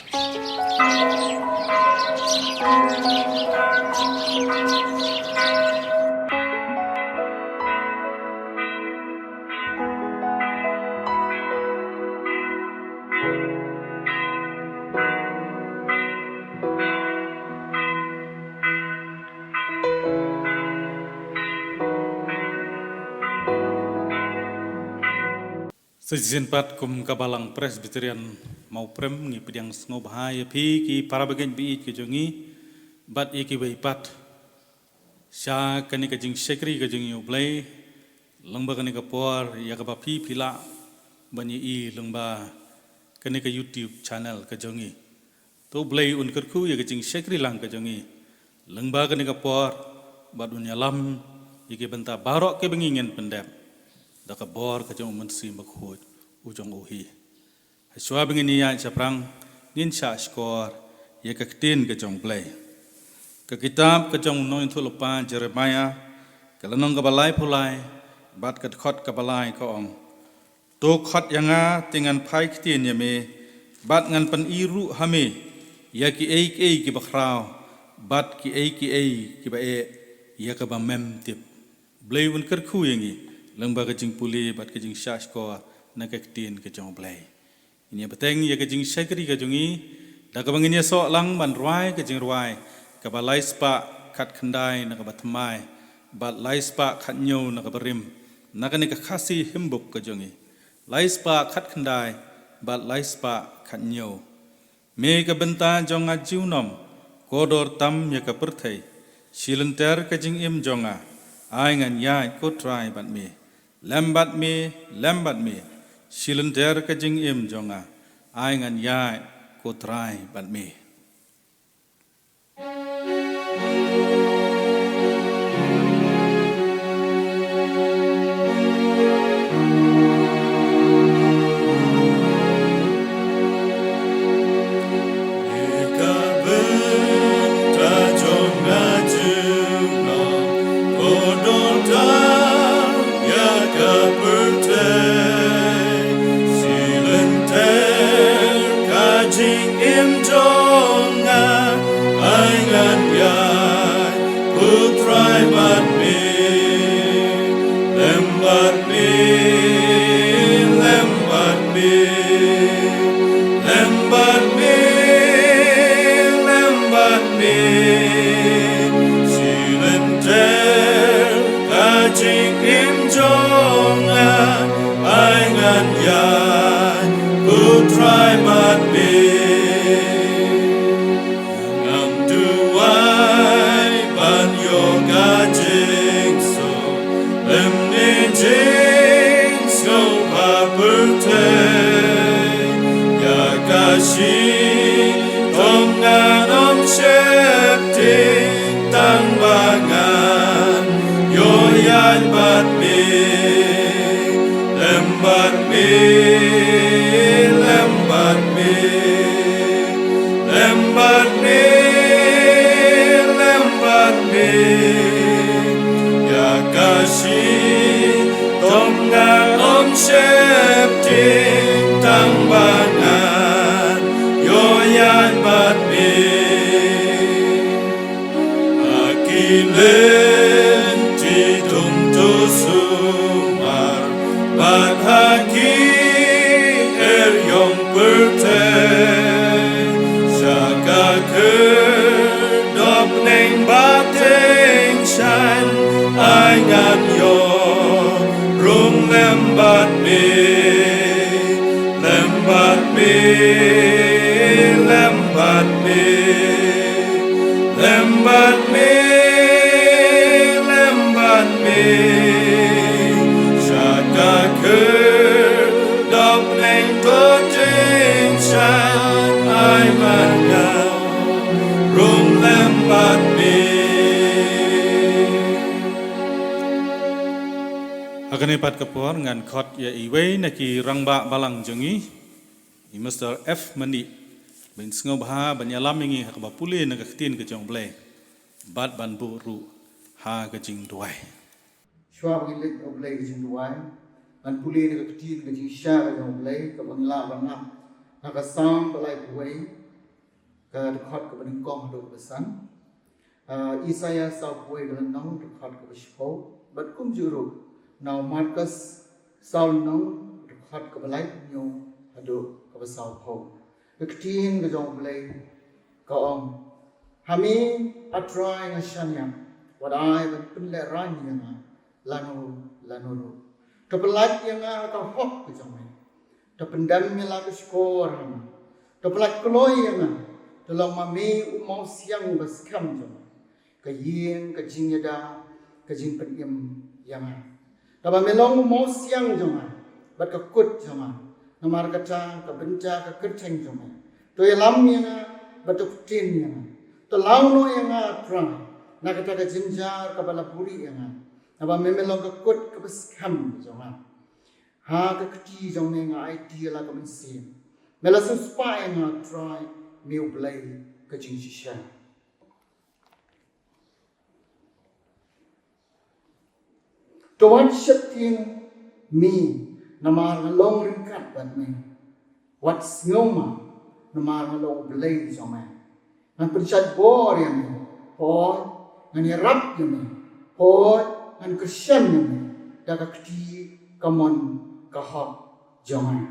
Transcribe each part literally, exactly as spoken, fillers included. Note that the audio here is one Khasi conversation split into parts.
Sa shisien pat kum ka Balang Presbyterian Mawprem ngi pdiang sngewbha ïa phi ki para bangeit ba ïeit ka jong ngi bad ïa kiwei pat sha kane ka jingshakri ka jong ngi U Blei lyngba kane ka por ïa kaba phi phi lah ban ïohi lyngba kane ka YouTube channel ka jong ngi. To U Blei un kyrkhu ïa ka jingshakri lang ka jong ngi lyngba kane ka por bad un ïalam ïa ki bynta baroh kiba ngi ngin pyndep da ka bor ka jong U Mynsiem Bakhuid u jong u hi. Hashwa ba ngin ïaid shaphrang ngin shah shkor ïa ka ktien ka jong U Blei. Ka kitab ka jong u nongïathuhlypa Jeremiah ka lynnong kaba laiphew lai bad ka dkhot kaba lai ka ong, To khot ïa nga te ngan phai ktien ïa me bad ngan pyni ruh ha me ïa kiei kiei kiba khraw bad kiei kiei kiba eh ïa kaba mem tip. Blei un kyrkhu ïa ngi lyngba ka jingpule bad ka jingshah shkor na ka ktien ka jong U Blei. Ngin ïa bteng ïa ka jingshakri ka jong ngi da kaba ngin ïasoh lang ban rwai ka jingrwai kaba lai spah khat khyndai na kaba thymmai bad lai spah khat hynñiew na kaba rim na kane ka Khasi Hymnbook ka jong ngi. Lai spah khat khyndai bad lai spah khat hynñiew. Me ka bynta jong nga junom, kordor tam ïa ka pyrthei, shi lynter ka jingim jong nga, ai ngan ïaid ko Trai bad me. Lem bad me, lem bad me, shi lynter ka jingim jong nga, ai ngan ïaid ko Trai bad me. Jingim jong nga, ai ngan ïaid, ko Trai bad me, lem bad me, lem bad me, lem bad me, lem bad me. Shi lynter ka jingim jong nga, ai ngan ïaid, ko Trai bad me. Ngam duwai ban ïoh ka jingsuk lymne jingsngewbha pyrthei. Ïa ka shitom ngan ym sheptieng tang ba ngan ïoh ïaid bad me. Lem bad me, lem bad me, lem bad me, lem bad me. Ïa ka shitom nga ym sheptieng tang ba ngan ïoh ïaid bad me. Ha ki lynti dum tu sumar bad ha ki eriong pyrthei, sha ka khyrdop neng ba tyngshaiñ, ai ngan ïoh rung lem bad me. Lem bad me, lem bad me, lem bad me, lem bad me. Sha ka khyrdop neng to tyngshaiñ, ai ngan ïoh rung lem bad me. Ha kane pat ka por ngan khot ïa iwei na ki rangbah balang jong ngi, i Mister F Mani, ban sngewbha ban ïalam ïa ngi ha kaba pule na ka ktien ka jong U Blei bad ban buh ruh ha ka jingduwai. Shuwa ba ngin leit ha U Blei ka jingduwai, ngan pule na ka ktien ka jingshai ka jong U Blei kaba ngi lah ban nang na ka Salm ba laiphew wei, Ka dkhot kaba nyngkong haduh kaba san. Ah, Isaiah saw phew wei ka lynnong, dkhot kaba shiphew. Bad kumjuh ruh na u Markos saw lynnong, dkhot kaba laiphew hynñiew haduh kaba saw phew. Ka ktien ka jong U Blei ka ong: Ha me, A Trai, nga shaniah, wat ai ban pynlehraiñ ïa nga lano lano ruh. To pyllait ïa nga ha ka hok ka jong me. To pyndem ïa la ka shkor ha nga. To pyllait kloi ïa nga. To long ma me u mawsiang ba skhem jong nga, ka ïing, ka jingïada, ka jingpynim ïa nga. Naba me long u mawsiang jong nga bad ka kut jong nga. Namar kata ka bynta ka kyrteng jong me. To ïalam ïa nga bad to ktien ïa nga. To law noh ïa nga, A Trai, na kata ka jynjar kaba la buhrieh ïa nga. Naba me, me long ka kut kaba skhem jong nga. Ha ka kti jong me nga aiti ïa la ka mynsiem. Me la siewspah ïa nga, A Trai, me U Blei ka jingshisha. To wat sheptieng me, namar nga long ryngkat bad me. Wat sngewma, namar nga long U Blei jong me. Ngan pynshait bor ïa me. Hooid, ngan ïarap ïa me. Hooid, ngan kyrshan ïa me da ka kti kamon ka hok jong nga.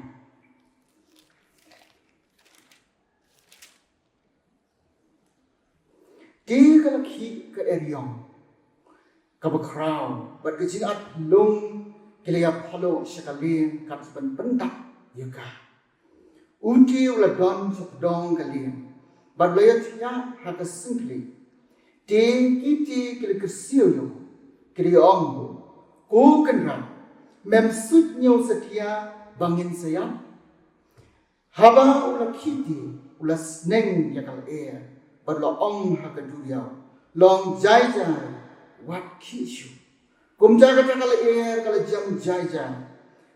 Te ka la khih ka eriong kaba khraw bad ka jingathlung ki la ïa paloh sha ka lieng kat ban pyndap ïa ka. U te u la don sha pdong ka lieng bad u la ïa thiah ha ka syngklik. Te kite ki la kyrsiew ïa u, ki la ïa ong, Ko Kynrad, mem suidñiew satia ba ngin sa ïap? Haba u la khie te, u la sneng ïa ka lyer bad u la ong ha ka duriaw, Long jai jai, wat khie shuh. Kumta kata ka lyer ka la jem jai jai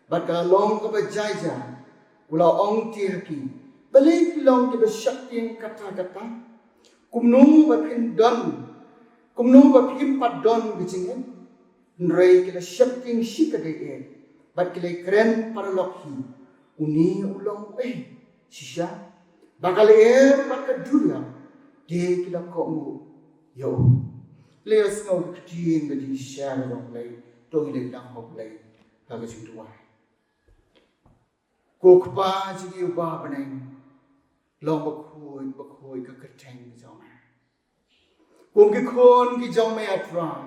bad ka la long kaba jai jai. U la ong te ha ki, Balei phi long kiba sheptieng katta katta? Kumno ba phin don, kumno ba phim pat don ka jingeh? Hynrei ki la sheptieng shikatdei eh bad ki la kren paralok hi, Une u long uei shisha ba ka lyer bad ka duriaw te ki la kohnguh ïa u? Lei, ïa sngew ka ktien ka jingshisha ka jong U Blei. To ngin ïa nang ha U Blei ha ka jingduwai. Ko Kpa jong ngi uba ha bneng, long bakhuid bakhuid ka kyrteng ka jong me. Kum ki khun ki jong me, A Trai,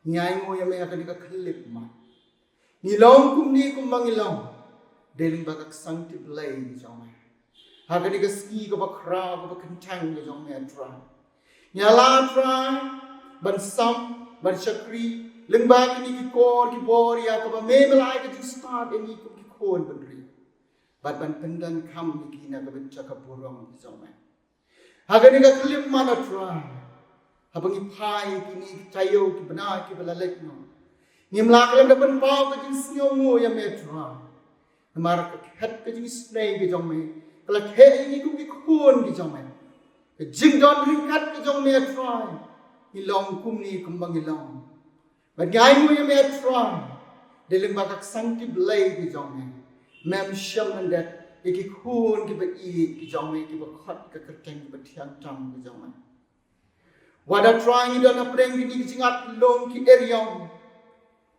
ngi ainguh ïa me ha kane ka khyllipmat. Ngi long kumne kumba ngi long dei lyngba ka ksangti Blei ka jong me. Ha kane ka sngi kaba khraw kaba kyntang ka jong me, A Trai, ngi la, A Trai, ban sam, ban shakri lyngba kine ki kor ki bor ïa kaba me, me la ai ka jingstad ïa ngi kum ki khun ban ri bad ban pyndonkam ïa ki na ka bynta ka burom ka jong me. Ha kane ka khyllipmat, A Trai, haba ngi phai kine ki taïew ki bnai kiba la leit noh, ngim lah khlem da pynpaw ka jingsngewnguh ïa me, A Trai. Namar ka khet ka jingisynei ka jong me ka la theh ïa ngi kum ki khun ki jong me. Ka jingdon ryngkat ka jong me, A Trai, ngi long kumne kumba ngi long. Bad ngi ainguh ïa me, A Trai, dei lyngba ka ksangti Blei ka jong me, mem shem lyndet ïa ki khun kiba ïeit ki jong me kiba khot ka kyrteng kiba thiang tam ka jong me. Wat, A Trai, ngi don hapdeng kine ki jingathlung ki eriong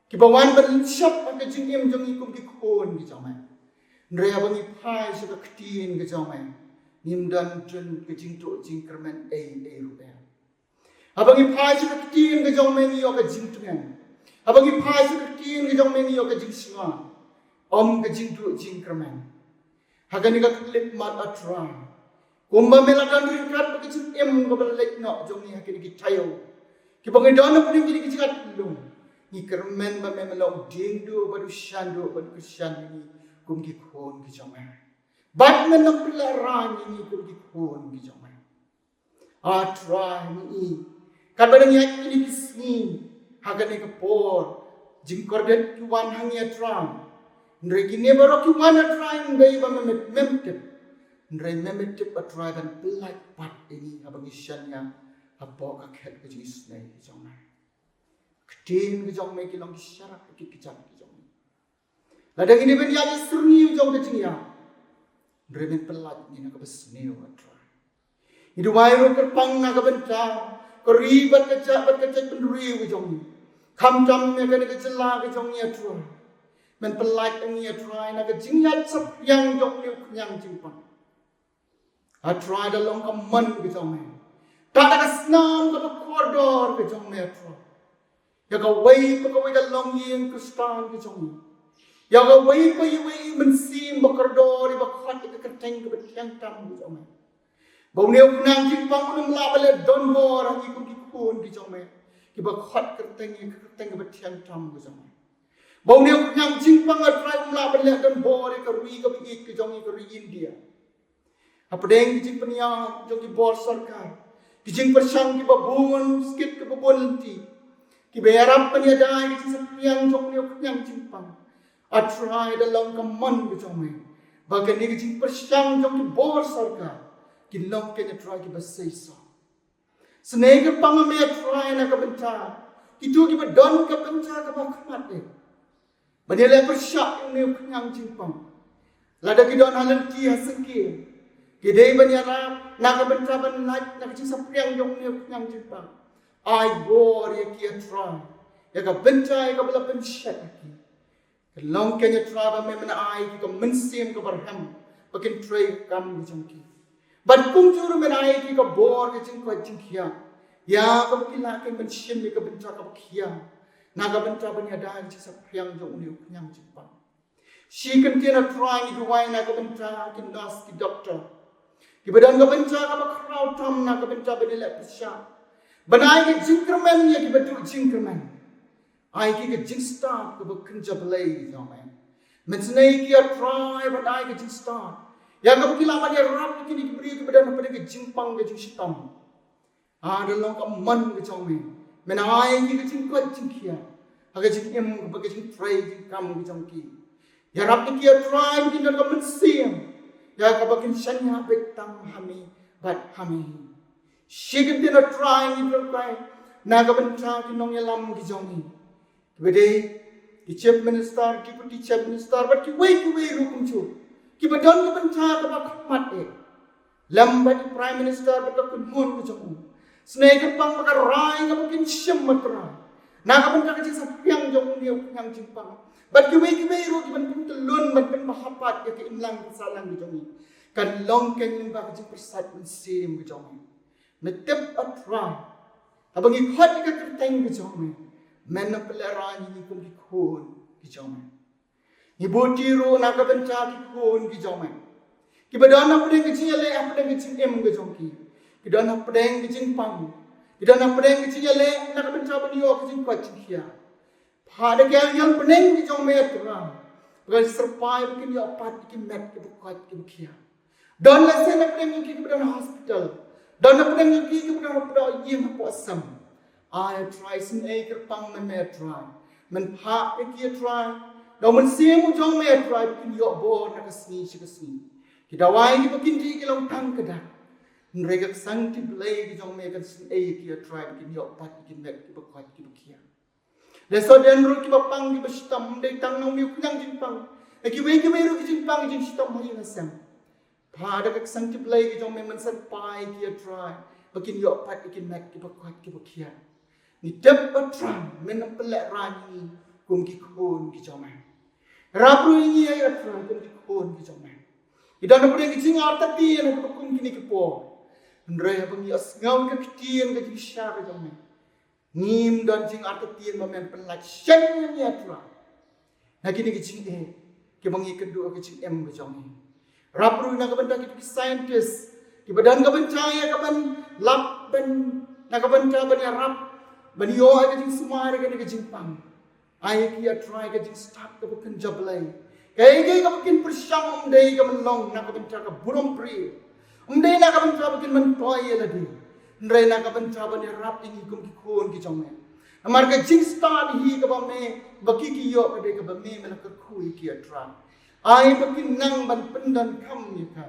kiba wan ban shop ha ka jingim jong ngi kum ki khun ki jong me. Hynrei haba ngi phai sha ka ktien ka jong me, ngim don jun ka jingduh jingkyrmen ei ei ruh ei. Haba ngi phai sha ka ktien ka jong me ngi ïoh ka jingtngen. Haba ngi phai sha ka ktien ka jong me ngi ïoh ka jingshngaiñ, ym ka jingduh jingkyrmen. Ha kane ka khyllipmat, A Trai, kumba me la don ryngkat bad ka jingim kaba la leit noh jong ngi ha kine ki taïew kiba ngi don hapdeng kine ki jingathlung, ngi kyrmen ba me, me long u diengduh bad u shanduh bad u kyrshan ïa ngi kum ki khun ki jong me. Bad me nang pynlehraiñ ïa ngi kum ki khun ki jong me. A Trai, ngi i katba dang ïaid kine ki sngi ha kane ka por, jingkordit ki wan ha ngi, A Trai. Hynrei kine baroh ki wan, A Trai, ym dei ba me, me, mem tip. Hynrei me, me tip, A Trai, ban pyllait pat ïa ngi haba ngi shaniah hapoh ka khet ka jingisynei ka jong me. Ktien ka jong me ki long ki sharak ha ki kjat ki jong me. Lada ngi dei ban ïaid syrngiew jong ka jingïap, hynrei men pyllait ïa ngi na kaba sniew, A Trai. Ngi duwai ruh kyrpang na ka bynta ka ri bad ka jaid bad ka jaitbynriew ka jong ngi. Khamtam ïa kane ka jylla ka jong ngi, A Trai. Men pyllait ïa ngi, A Trai, na ka jingïaid saphriang jong une u khñiang jingpang, A Trai, da long ka mon ka jong me. Tat da ka snam kaba kordor ka jong me, A Trai. Ïa kawei pa kawei ka longïing Khristan ka jong ngi. Ïa kawei pa iwei i mynsiem ba kordor iba khot ïa ka kyrteng kaba thiang tam ka jong me. Ba une u khñiang jingpang un ym lah ban leh donbor ha ngi kum ki khun ki jong me, kiba khot kyrteng ïa ka kyrteng kaba thiang tam ka jong me. Ba une u khñiang jingpang, A Trai, un ym lah ban leh donbor ïa ka ri kaba ïeit ka jong ngi, ka ri India. Hapdeng ki jingpynïaid jong ki bor sorkar, ki jingpyrshang kiba bun skit kiba bun lynti, kiba ïarap ban ïada ïa ki jingsaphriang jong une u khñiang jingpang, A Trai, da long ka mon ka jong me ba kane ki jingpyrshang jong ki bor sorkar kin long kein, A Trai, kiba seisoh. Sngewbha kyrpang ïa me, A Trai, na ka bynta kito kiba don ka bynta kaba khmat eh ban ïaleh pyrshah ïa une u khñiang jingpang. Lada ki don ha lynti ha syngkien, ki dei ban ïarap na ka bynta ban lait na ka jingsaphriang jong une u khñiang jingpang. Ai bor ïa ki, A Trai, ïa ka bynta ïa kaba la pynshet ha ki. Kan long kein, A Trai, ba men ai ïa ki ka mynsiem kaba rhem ba kin trei ka kam ka jong ki. Bad kumjuh ruh men ai ïa ki ka bor ka jingkoit jingkhiah, ïa kaba kin lah kein ban shim ïa ka bynta kaba khia na ka bynta ban ïada ïa ka jingsaphriang jong une u khñiang jingpang. Shi kyntien, A Trai, ngi duwai na ka bynta ki nurse, ki doktor, kiba don ka bynta kaba khraw tam na ka bynta ban ïaleh pyrshah, ban ai ka jingkyrmen ïa kiba duh jingkyrmen. Ai ki ka jingstad kaba kynja blei ka jong me. Men sngew ïa ki, A Trai, ban ai ka jingstad ïa kaba kin lah ban ïarap ïa kine ki briew kiba don hapdeng ka jingpang ka jingshitom. Ah, da long ka mon ka jong me, men ai ki ka jingkoit jingkhiah ha ka jingim bad ka jingtrei jingkam ka jong ki. Ïarap ïa ki, A Trai, ba kin don ka mynsiem ïa kaba kin shaniah beit tang ha me bad ha me hi. Shi kyntien, A Trai, ngi pyrkhat na ka bynta ki nongïalam ki jong ngi, kiba dei ki Chief Minister, Deputy Chief Minister bad kiwei kiwei ruh kumjuh, kiba don ka bynta kaba khmat eh, lem bad ki Prime Minister bad ka kynhun ka jong u. Sngewbha kyrpang ba ka rai kaba kin shim, A Trai, na ka bynta ka jingsaphriang jong une u khñiang jingpang bad kiwei kiwei ruh kiban pyntyllun ban pynbha pat ïa ka imlang ka sahlang ka jong ngi, kan long kein lyngba ka jingpyrsad mynsiem ka jong me. Me tip, A Trai, haba ngi khot ïa ka kyrteng ka jong me, men ym pynlehraiñ ïa ngi kum ki khun ki jong me. Ngi buti ruh na ka bynta ki khun ki jong me, kiba don hapdeng ka jingïaleh hapdeng ka jingim ka jong ki, ki don hapdeng ka jingpang, ki don hapdeng ka jingïaleh na ka bynta ban ïoh ka jingkoit jingkhiah. Phah da ki angel bneng ki jong me, A Trai, ba kan syrpai ba kin ïoh pat ïa ki met kiba koit kiba khiah. Don lehse na pdeng jong ki kiba don ha hospital, don na pdeng jong ki kiba don ha pdeng ïing hapoh sem. Ai, A Trai, sngew kyrpang ma me, A Trai, men phah ïa ki, A Trai, da u mynsiem u jong me, A Trai, ba kin ïoh bor na ka sngi sha ka sngi. Ki dawai kiba kin dih ki long tang ka dak, hynrei ka ksangti Blei ka jong me kan sngew ïa ki, A Trai, ba kin ïoh pat ïa ki met kiba koit kiba khiah. Lehse don ruh kiba pang kiba shitom, ym dei tang na une u khñiang jingpang, na kiwei kiwei ruh ki jingpang ki jingshitom ha ïing ha sem. Phah da ka ksangti Blei ka jong me, men syrpai ïa ki, A Trai, ba kin ïoh pat ïa ki met kiba koit kiba khiah. Ngi tip, A Trai, men ym pynlehraiñ ïa ngi kum ki khun ki jong me. Ïarap ruh ïa ngi, A Trai, kum ki khun ki jong me. Ngi don hapdeng ki jingartatien ha kaba kum kine ki por, hynrei haba ngi ïohsngew ïa ka ktien ka jingshisha ka jong me, ngim don jingartatien ba men pynlait shen ïa ngi, A Trai, na kine ki jingeh kiba ngi kynduh ha ka jingim ka jong ngi. Ïarap ruh na ka bynta kito ki scientist kiba don ka bynta ïa kaban lap ban, na ka bynta ban ïarap ban ïoh ïa ka jingsumar ïa kane ka jingpang. Ai ïa ki, A Trai, ka jingstad kaba kynja Blei. Kaei kaei kaba kin pyrshang, ym dei ka ban long na ka bynta ka burom briew, ym dei na ka bynta ba kin myntoi ïa lade, hynrei na ka bynta ban ïarap ïa ngi kum ki khun ki jong me. Namar ka jingstad hi kaba me, ba ki ki ïoh, ka dei kaba me, me la kyrkhu ïa ki, A Trai. Ai ba kin nang ban pyndonkam ïa ka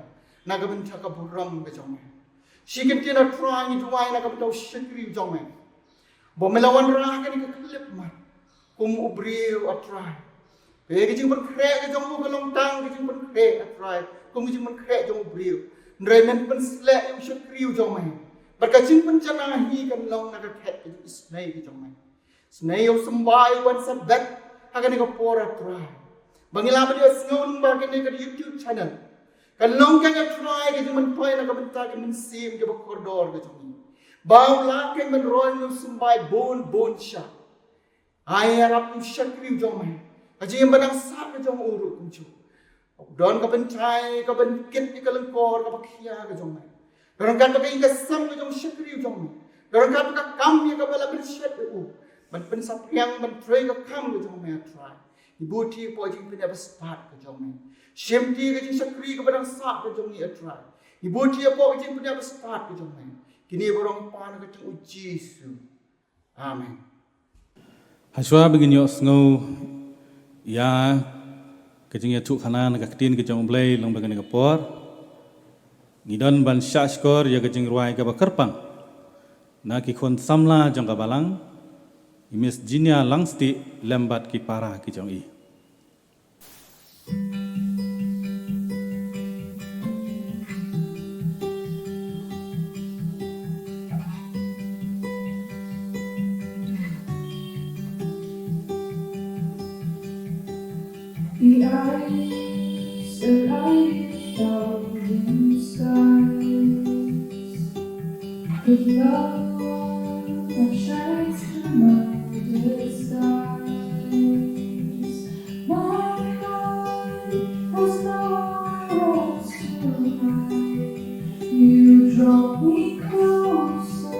na ka bynta ka burom ka jong me. Shi kyntien, A Trai, ngi duwai na ka bynta u shakri u jong me, ba me la wanrah ha kane ka khyllipmat kum u briew, A Trai. Ka jingpynkhreh ka jong u ka long tang ka jingpynkhreh, A Trai, kum ka jingpynkhreh jong u briew. Hynrei men pynsleh ïa u shakri u jong me. Bad ka jingpynjanai kan long na ka khet ka jingisynei ka jong me. Isynei ïa u symbai uban sa bet ha kane ka por, A Trai. Ba ngi lah ban ïohsngew lyngba kane ka YouTube channel. Kan long kan, A Trai, ka jingmyntoi na ka bynta ka mynsiem kaba kordor ka jong ngi. Ba u lah kan ban roi ïa u symbai bun bun sha. Ai ïarap ïa u shakri u jong me. Ka jingim ba dang sah ka jong u ruh kumjuh. Don ka bynta kaba kit ïa ka lyngkor kaba khia ka jong me. Don ka bynta ka ïing ka sem ka jong u shakri u jong me. Don ka bynta ka kam ïa kaba la pynshet ïa u ban pynsaphriang ban trei ka kam ka jong me, A Trai. Ngi buti hapoh jingpynïap bastad ka jong me. Shimti ka jingshakri kaba dang sah ka jong ngi, A Trai. Ngi buti hapoh ka jingpynïap bastad ka jong me. Kine baroh ngi pan ha ka kyrteng u Jisu. Amen. Hashwa ba ngin ïohsngew ïa ka jingïathuhkhana na ka ktien ka jong U Blei lyngba kane ka por, ngi don ban shahshkor ïa ka jingrwai kaba kyrpang na ki khun samla jong ka balang, i Miss Jinia Langstieh lem bad ki para ki jong i. The eyes that I found in skies, the love that shines through my disguise. My heart has nowhere else to hide. You draw me closer,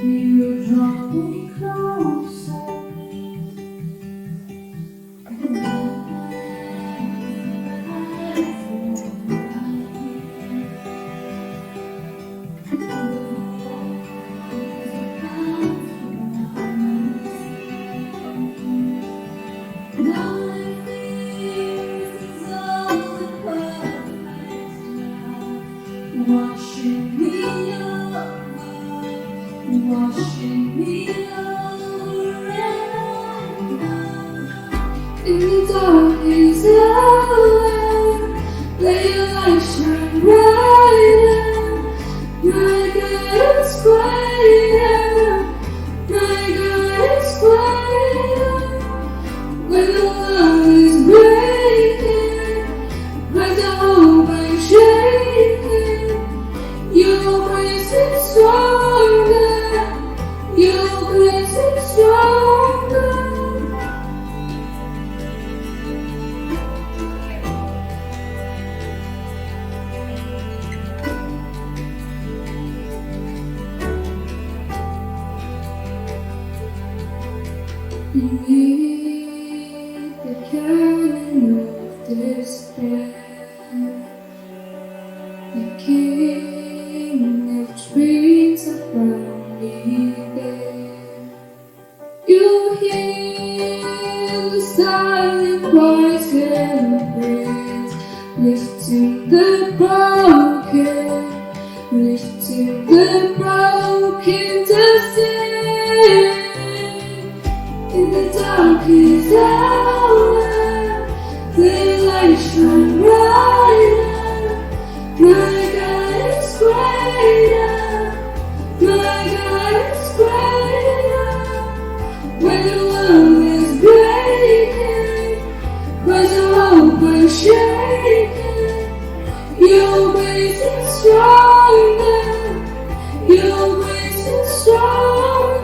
you draw me closer. Washing me over, washing me over and over. In the darkest hour, let your light shine brighter. My God is greater. My God is greater. When the world is breaking, when the hope I'm shaking, your grace is stronger. Your grace is stronger. Beneath the cannon of despair, the King of Dreams around me there. You hear the silent cries and praise, lifting the broken, lifting the broken to sing. In the darkest hour, the light shine brighter. My God is greater. My God is greater. When the world is breaking, when the hope is shaking, your grace is stronger. Your grace is stronger.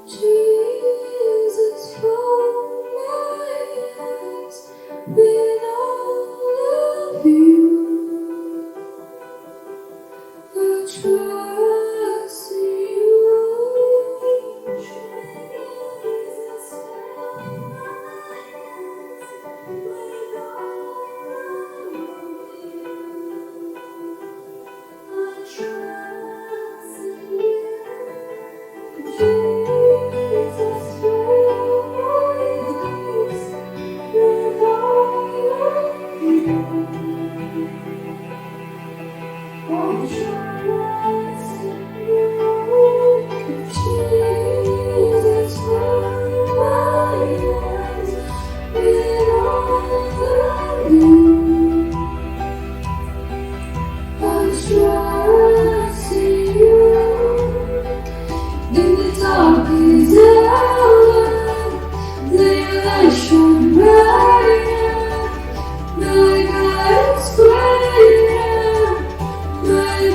Jesus, fill my eyes with all of you. I trust you. Jesus, fill my eyes with all of you. I trust in you. Jesus, fill my eyes with all of you. I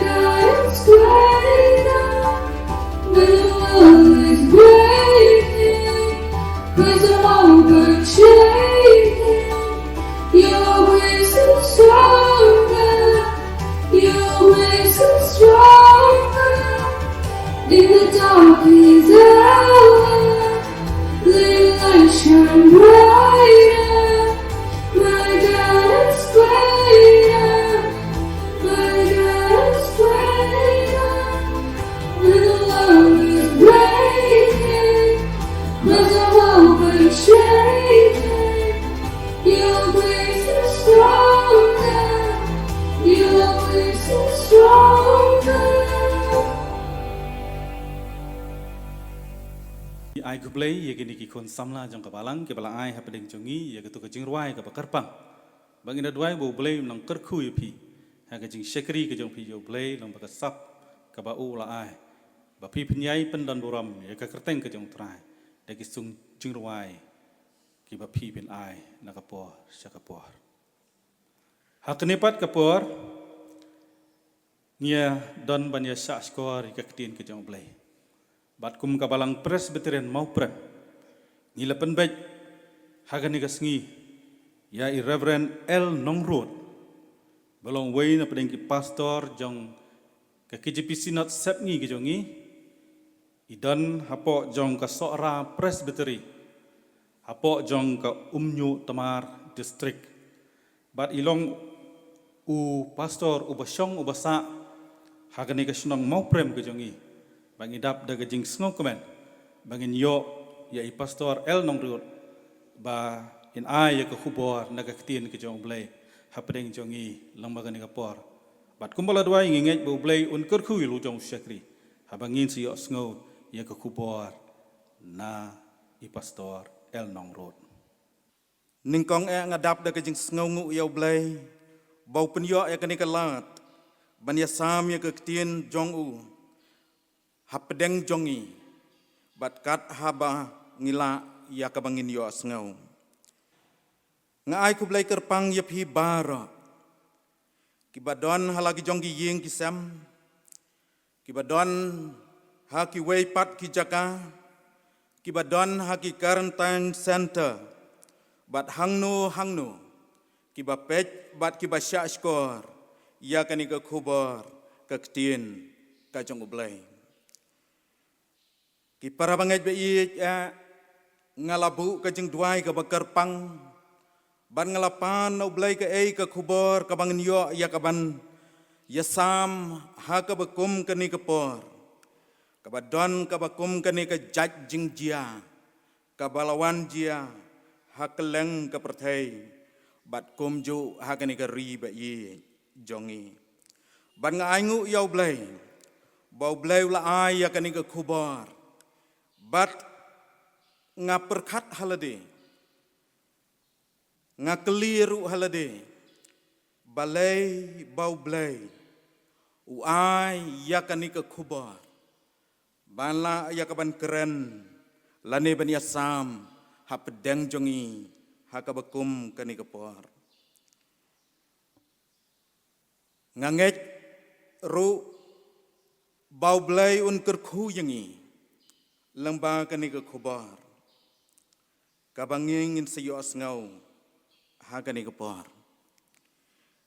God is greater, the world is breaking, 'cause I'm overtaken. Your grace is stronger, your grace is stronger. In the darkest hour, let light shine brighter. My God is greater, my God is greater. When the world is breaking, when the world is shaking, your grace is stronger, your grace is stronger. Ngi ai khublei ïa kine ki khun samla jong ka balang kiba la ai hapdeng jong ngi ïa kato ka jingrwai kaba kyrpang. Ba ngin da duwai ba U Blei un nang kyrkhu ïa phi ha ka jingshakri ka jong phi ïa U Blei lyngba ka sap kaba u la ai, ba phi pynïai pyndon burom ïa ka kyrteng ka jong U Trai da ki sung jingrwai kiba phi pyn ai na ka por sha ka por. Ha kane pat ka por ngi ïa don ban ïa shah shkor ïa ka ktien ka jong U Blei. Bad kum ka balang Presbyterian Mawprem, ngi la pynbeit ha kane ka sngi ïa i Reverend L Nongrut, ba long uwei na pdeng ki pastor jong ka K J P Synod Sepngi ka jong ngi, i don hapoh jong ka Sohra Presbytery, hapoh jong ka Umñiuh Tmar District. Bad i long u pastor uba shong uba sah ha kane ka shnong Mawprem ka jong ngi. Ba ngi dap da ka jingsngewkmen ba ngin ïoh ïa i Pastor L Nongrut ba in ai ïa ka khubor na ka ktien ka jong U Blei hapdeng jong ngi lyngba kane ka por. Bad kumba la duwai ngi ngeit ba U Blei un kyrkhu ïa la u jong u shakri haba ngin sa ïohsngew ïa ka khubor na i Pastor L Nongrut. Nyngkong eh nga dap da ka jingsngewnguh ïa U Blei ba u pynïoh ïa kane ka lad ban ïasam ïa ka ktien jong u hapdeng jong ngi, bad kat haba ngi lah ïa kaba ngin ïohsngew. Nga ai khublei kyrpang ïa phi baroh kiba don ha la ki jong ki ïing ki sem, kiba don ha kiwei pat ki jaka, kiba don ha ki quarantine center, bad hangno hangno kiba peit bad kiba shah shkor ïa kane ka khubor ka ktien ka jong U Blei. Ki para bangeit ba ïeit, eh, nga la buh ka jingduwai kaba kyrpang bad nga la pan na U Blei kaei ka khubor kaba ngin ïoh ïa kaban ïasam ha kaba kum kane ka por, kaba don kaba kum kane ka jait jingjia kaba la wan jia ha kylleng ka pyrthei bad kumjuh ha kane ka ri ba ïeit jong ngi. Bad nga ainguh ïa U Blei ba U Blei u la ai ïa kane ka khubor, bad nga pyrkhat ha lade, nga kylli ruh ha lade, balei ba U Blei u ai ïa kane ka khubor ban lah ïa kaban kren lane ban ïasam hapdeng jong ngi ha kaba kum kane ka por. Nga ngeit ruh ba U Blei un kyrkhu ïa ngi lyngba kane ka khubor kaba ngi ngin sa ïohsngew ha kane ka por.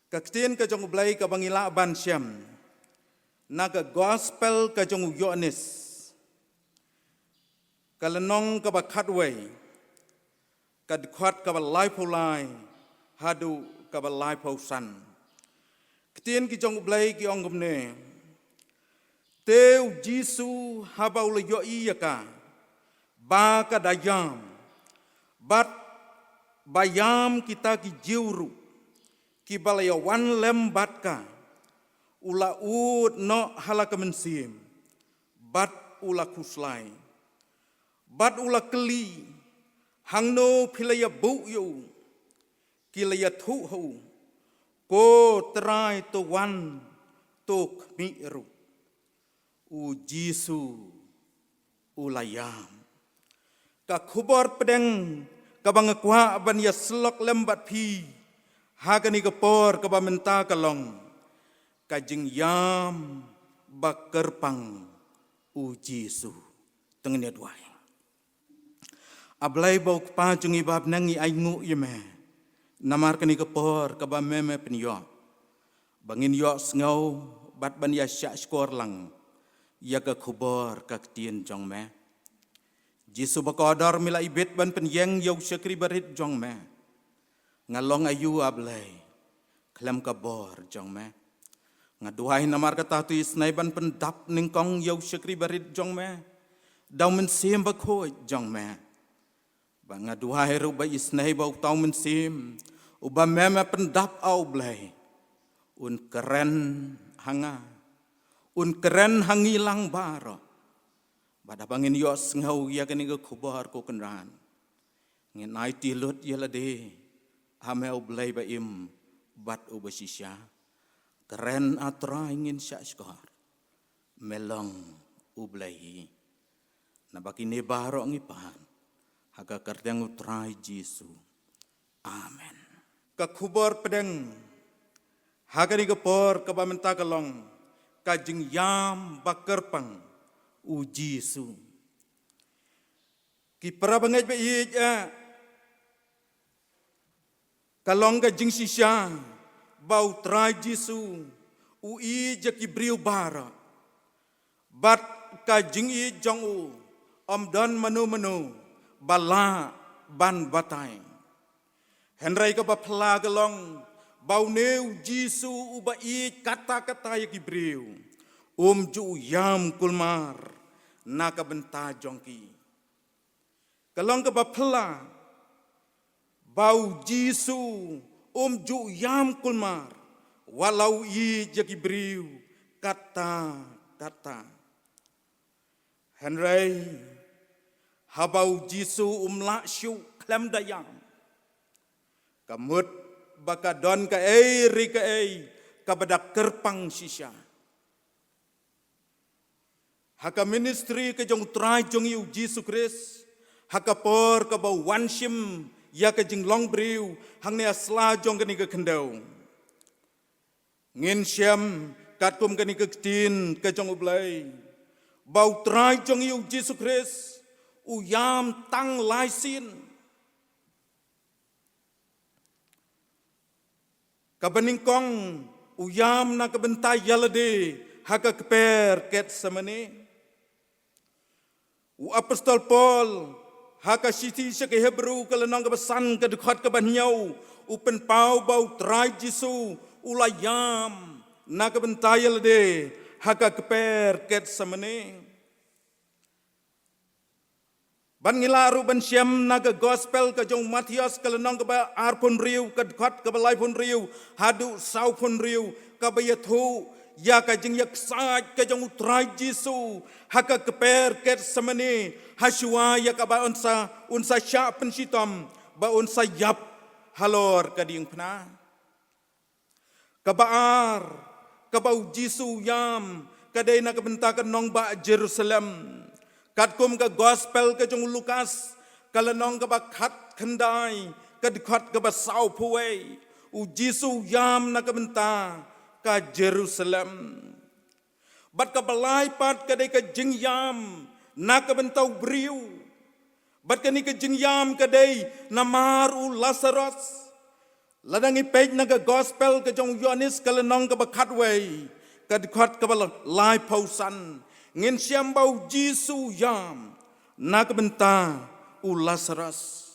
Ka ktien ka jong U Blei kaba ngi lah ban shem na ka gospel ka jong u Ïoannis, ka lynnong kaba khatwei, ka dkhot kaba laiphew lai haduh kaba laiphew san. Ktien ki jong U Blei ki ong kumne: Te U Jisu haba u la ïohi ïa ka ba ka da ïam, bad ba ïam kita ki Jiw ruh kiba la ïawan lem bad ka, u la ud noh ha la ka mynsiem bad u la khuslai. Bad u la kylli, hangno phi la ïabuh ïa u? Ki la ïathuh ha u, ko Trai, to wan, to khmih ruh. U Jisu u la ïam. Ka khubor pdeng kaba nga kwah ban ïasyllok lem bad phi ha kane ka por kaba mynta ka long Ka jingïam ba kyrpang u Jisu. Tang ne duwai. A Blei ba u Kpa jong ngi ba bneng, ngi ainguh ïa me namar kane ka por kaba me me pynïoh ba ngin ïohsngew bad ban ïa shahshkor lang ïa ka khubor ka ktien jong me. Jisu ba kordor, me la ibit ban pynïeng ïa u shakri barit jong me. Nga long aïu, A Blei, khlem ka bor jong me? Nga duwai namar kata, to isynei ban pyndap nyngkong ïa u shakri barit jong me da u Mynsiem Bakhuid jong me. Ba nga duwai ruh ba isynei ba uta u Mynsiem uba me me pyndap, A Blei, un kren ha nga, un kren ha ngi lang baroh. Bad haba ngin ïohsngew ïa kane ka khubor, ko Kynrad, ngin aiti lut ïa lade ha me, U Blei ba im bad uba shisha. Kren, A Trai, ngin shahshkor. Me long U Blei hi. Naba kine baroh ngi pan ha ka kyrteng U Trai Jisu. Amen. Ka khubor pdeng ha kane ka por kaba mynta ka long ka jingïam ba kyrpang u Jisu. Ki para bangeit ba ïeit, eh, ka long ka jingshisha ba U Trai Jisu u ïeit ïa ki briew baroh. Bad ka jingïeit jong u, ym don mano mano ba lah ban batai. Hynrei kaba phylla ka long ba une u Jisu uba ïeit katta katta ïa ki briew, um ju ïam kulmar na ka bynta jong ki. Ka long kaba phylla ba u Jisu um ju ïam kulmar, wat la u ïeit ïa ki briew katta katta. Hynrei haba u Jisu um lah shuh khlem da ïam, ka mut ba ka don kaei re kaei kaba da kyrpang shisha. Ha ka ministry ka jong U Trai jong ngi u Jisu Khrist, ha ka por kaba u wan shim ïa ka jinglong briew hangne ha sla jong kane ka khyndew, ngin shem katkum kane ka ktien ka jong U Blei ba U Trai jong ngi u Jisu Khrist u ïam tang lai sien. Kaba nyngkong, u ïam na ka bynta ïa lade ha ka kper Gethsemane. U apostol Paul ha ka shithi sha ki Hebru ka lynnong kaba san ka dkhot kaba hynñiew, u pynpaw ba U Trai Jisu u la ïam na ka bynta ïa lade ha ka kper Gethsemane. Bad ngi lah ruh ban shem na ka gospel ka jong u Mathaios ka lynnong kaba arphew hynriew ka dkhot kaba laiphew hynriew haduh sawphew hynriew, kaba ïathuh ïa ka jingïaksaid ka jong U Trai Jisu ha ka kper Gethsemane, ha shuwa ïa kaba un sa, un sa shah pynshitom ba un sa ïap halor ka diengphna. Kaba ar, kaba u Jisu u ïam, ka dei na ka bynta ka nongbah Jerusalem. Katkum ka gospel ka jong u Lukas ka lynnong kaba khatkhyndai ka dkhot kaba sawphew wei, u Jisu u ïam na ka bynta ka Jerusalem. Bad kaba lai pat ka dei ka jingïam na ka bynta u briew. Bad kane ka jingïam ka dei namar u Lasaros. Lada ngi peit na ka gospel ka jong u Ïoannis ka lynnong kaba khatwei ka dkhot kaba la-, laiphew san, ngin shem ba u Jisu u ïam na ka bynta u Lasaros.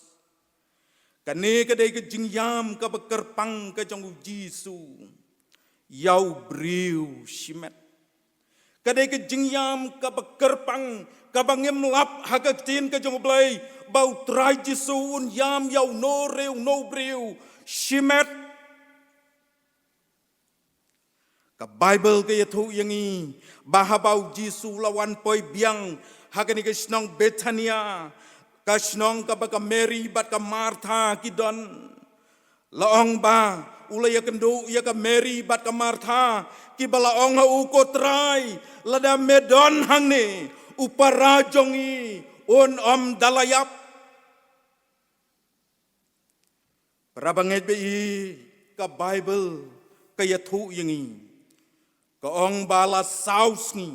Kane ka dei ka jingïam kaba kyrpang ka jong u Jisu ïa u briew shimet. Ka dei ka jingïam kaba kyrpang, kaba ngim lap ha ka ktien ka jong u Blei ba u Trai Jisu un ïam ïa uno re uno u briew shimet. Ka Baibl ka ïathuh ïa ngi ba haba u Jisu u la wan poi biang ha kane ka shnong Bethania, ka shnong kaba ka Mary bad ka Martha ki don, la ong ba u la ïakynduh ïa ka Mary bad ka Martha, kiba la ong ha u, "Ko Trai, lada me don hangne, u para jong ngi un ym da la ïap." Para bangeit ba ïeit, ka Baibl ka ïathuh ïa ngi Ka ong ba la saw sngi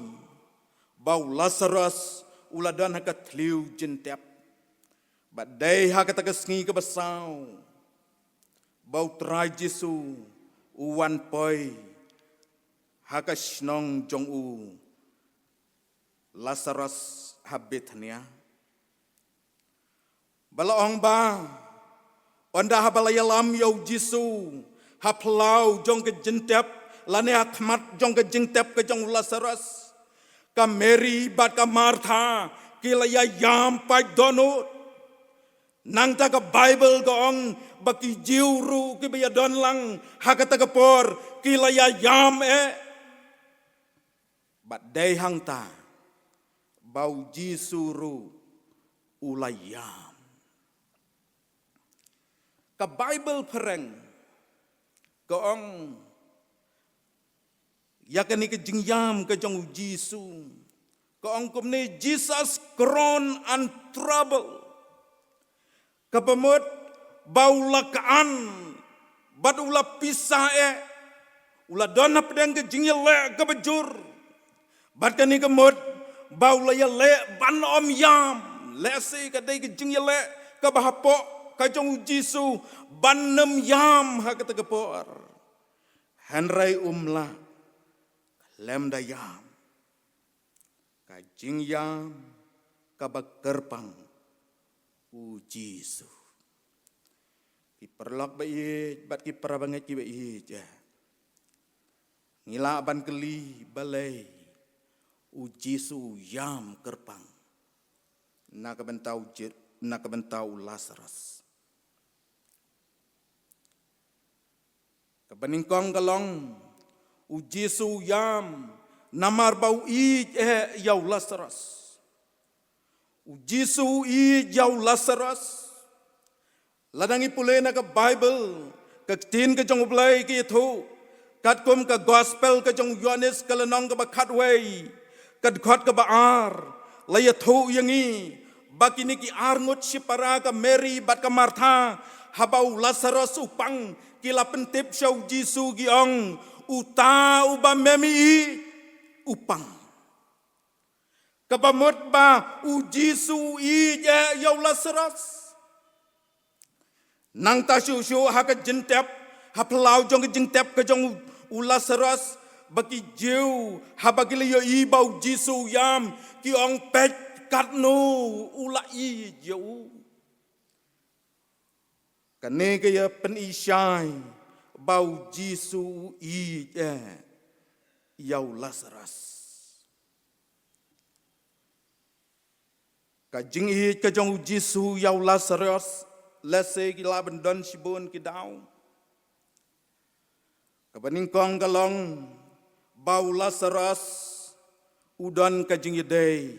ba u Lasaros u la don ha ka thliew jingtep. Bad dei ha kata ka sngi kaba saw ba u Trai Jisu u wan poi ha ka shnong jong u Lasaros ha Bethania. Ba la ong ba, ynda haba la ïalam ïa u Jisu ha phyllaw jong ka jingtep, lane ha khmat jong ka jingtep ka jong u Lasaros, ka Mary bad ka Martha ki la ïa ïam pait dohnud. Nangta ka Baibl ka ong ba ki Jiw ruh kiba ïadon lang ha kata ka por ki la ïa ïam eh. Bad dei hangta ba u Jisu ruh u la ïam. Ka Baibl phareng ka ong ïa kane ka jingïam ka jong u Jisu, ka ong kumne: Jesus groaned and troubled. Kaba mut ba u la k'an bad u la pisa eh, u la don hapdeng ka jingïaleh kaba jur. Bad kane ka mut ba u la ïaleh ban ym ïam. Lehse ka dei ka jingïaleh kaba hapoh ka jong u Jisu ban ym ïam ha kata ka por. Hynrei um lah khlem da ïam. Ka jingïam kaba kyrpang u Jisu. Ki paralok ba ïeit bad ki parabangeit kiba ïeit, eh, ngi lah ban kylli balei u Jisu u ïam kyrpang na ka bynta u Ji-, na ka bynta u Lasaros. Kaba nyngkong ka long, u Jisu u ïam namar ba u ïeit eh ïa u Lasaros. U Jisu u ïeit ïa u Lasaros. Lada ngi pule na ka Baibl, ka ktien ka jong U Blei ka ïathuh katkum ka Gospel ka jong u Ïohannes ka lynnong kaba khatwei, ka dkhot kaba ar, la ïathuh ïa ngi ba kine ki arngut shipara, ka Mary bad ka Martha, haba u Lasaros u pang, ki la pyntip sha u Jisu ki ong, uta uba me me ïeit u pang. Kaba mut ba u Jisu u ïeit eh ïa u Lasaros. Nangta shuh shuh ha ka jingtep, ha phyllaw jong ka jingtep ka jong u Lasaros, ba ki Jiw haba ki la ïohi ba u Jisu u ïam, ki ong, peit katno u la ïeit ïa u. Kane ka ïa pynïaishai ba u Jisu u ïeit eh ïa u Lasaros. Ka jingïeit ka jong u Jisu ïa u Lasaros, lehse ki lah ban don shibun ki daw. Kaba nyngkong ka long ba u Lasaros u don ka jingïadei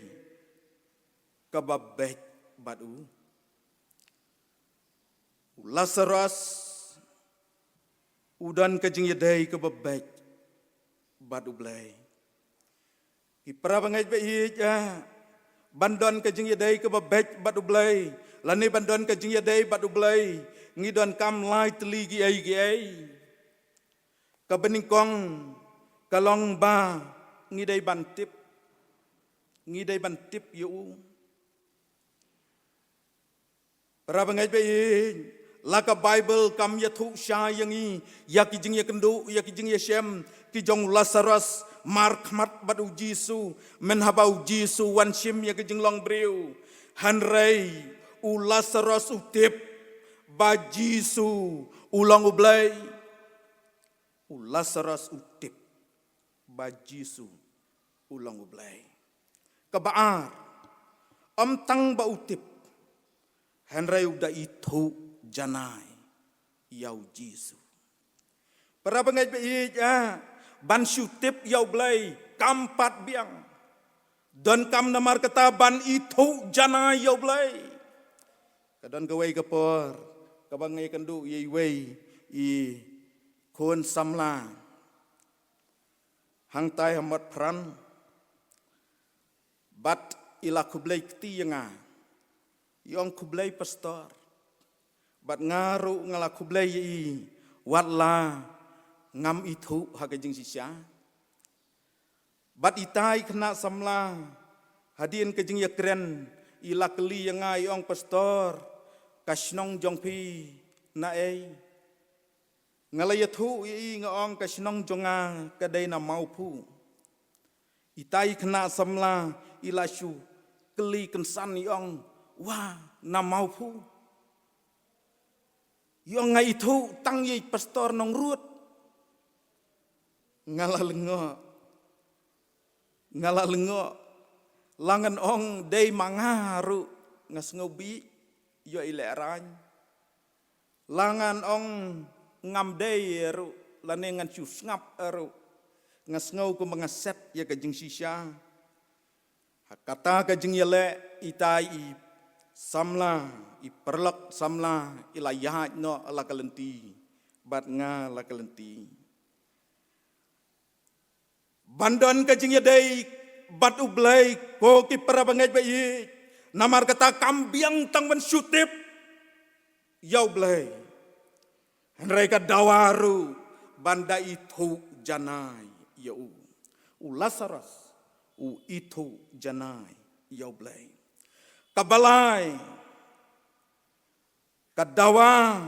kaba beit bad u. U Lasaros u don ka jingïadei kaba beit bad U Blei. Ki parabangeit ba ïeit, eh, ban don ka jingïadei kaba beit bad U Blei, lane ban don ka jingïadei bad U Blei, ngi donkam lai tylli kiei kiei. Kaba nyngkong ka long ba ngi dei ban tip. Ngi dei ban tip ïa u. Parabangeit ba ïeit, la ka Baibl kam ïathuh shai ïa ngi ïa ki jingïakynduh, ïa ki jingïashem ki jong u Lasaros markhmat bad u Jisu, mynhaba u Jisu u wan shim ïa ka jinglong briew. Hynrei u Lasaros u tip ba Jisu u long U Blei. U Lasaros u tip ba Jisu u long U Blei. Kaba ar, ym tang ba u tip, hynrei u da ithuh janai ïa u Jisu. Parabangeit ba ïeit, eh, ban shu tip ïa U Blei kam pat biang. Donkam namar kata ban ithuh janai ïa U Blei. Ka don kawei ka por kaba nga ïakynduh ïa iwei i khun samla hangtai ha Motphran. Bad i la khublei kti ïa nga, i ong, khublei pastor. Bad nga ruh nga la khublei ïa i, wat la ngam ithuh ha ka jingshisha. Pat itai khynnah samla, hadien ka jingïakren, i la kylli ïa nga i ong, "Pastor, ka shnong jong phi naei?" Nga la ïathuh ïa i, nga ong, "Ka shnong jong nga ka dei na Mawphu." Itai khynnah samla i la shu kylli kynsan i ong, "Wa, na Mawphu?" I ong, "Nga ithuh tang ïa i Pastor Nongrut." Nga la lyngngoh. Nga la lyngngoh. La ngan ong dei ma nga ruh nga sngew bih ïoh i lehraiñ. La ngan ong ngam dei ruh, lane ngan shu sngap ruh, nga sngew kumba nga set ïa ka jingshisha. Ha kata ka jingïaleh, itai i samla, i paralok samla, i la ïaid noh la ka lynti bad nga la ka lynti. Ban don ka jingïadei bad U Blei, ko ki para bangeit ba ïeit, namar kata kam biang tang ban shu tip ïa U Blei, hynrei ka dawa ruh ban da ithuh janai ïa u. U Lasaros u ithuh janai ïa U Blei. Kaba lai, ka dawa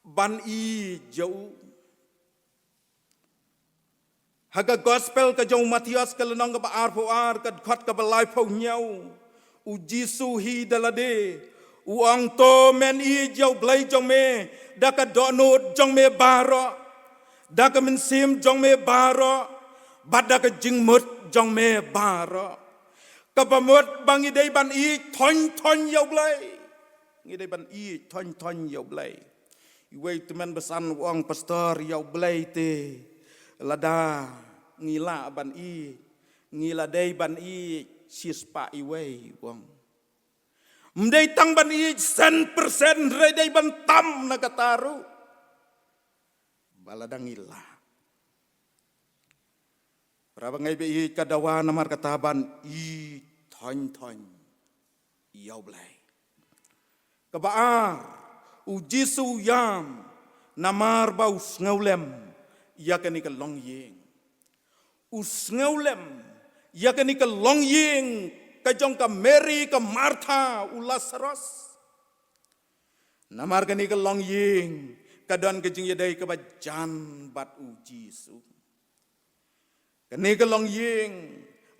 ban ïeit ïa u. Ha ka Gospel ka jong u Mathaios, ka lynnong kaba arphew ar, ka dkhot kaba laiphew hynñiew, U Jisu hi da lade u ong, "To men ïeit ïa U Blei jong me da ka dohnud jong me baroh, da ka mynsiem jong me baroh, bad da ka jingmut jong me baroh." Kaba mut ba ngi dei ban ïeit thoiñ thoiñ ïa U Blei. Ngi dei ban ïeit thoiñ thoiñ ïa U Blei. Iwei tymmen basan u ong, "Pastor, ïa U Blei te lada ngi lah ban ïeit, ngi la dei ban ïeit shispah iwei," u ong. Ym dei tang ban ïeit sen persen, hynrei dei ban tam na kata ruh ba lada ngi lah. Para bangeit ba ïeit, ka dawa namar kata ban ïeit thoiñ thoiñ ïa U Blei. Kaba ar, U Jisu u ïam namar ba u sngewlem ïa kane ka longïing. U sngewlem ïa kane ka longïing ka jong ka Mary, ka Martha, u Lasaros. Namar kane ka longïing ka don ka jingïadei kaba jan bad U Jisu. Kane ka longïing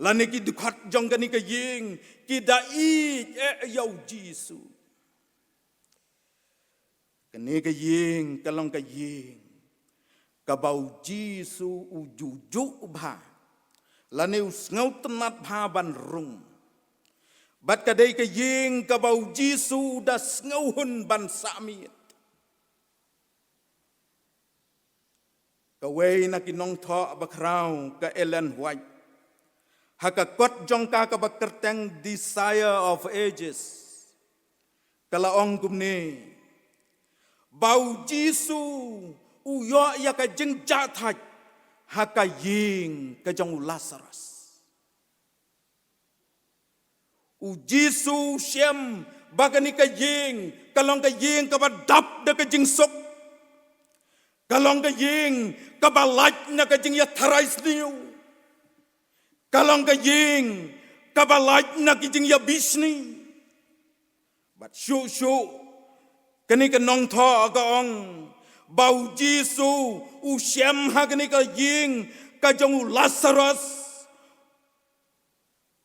lane ki dkhot jong kane ka ïing ki da ïeit eh ïa U Jisu. Kane ka ïing ka long ka ïing kaba U Jisu u ju juh bha lane u sngewtynnat bha ban rung. Bad ka dei ka ïing kaba U Jisu u da sngewhun ban sah miet. Kawei na ki nongthoh bakhraw, ka Ellen White, ha ka kot jong ka kaba kyrteng Desire of Ages, ka la ong kumne, ba U Jisu u ïoh ïa ka jingjahthait ha ka ïing ka jong u Lasaros. U Jisu u shem ba kane ka ïing ka long ka ïing kaba dap da ka jingsuk. Ka long ka ïing kaba lait na ka jingïatharai sniew. Ka long ka ïing kaba lait na ka jingïabishni. Bad shuh shuh kane ka nongthoh ka ong ba U Jisu u shem ha kane ka ïing ka jong u Lasaros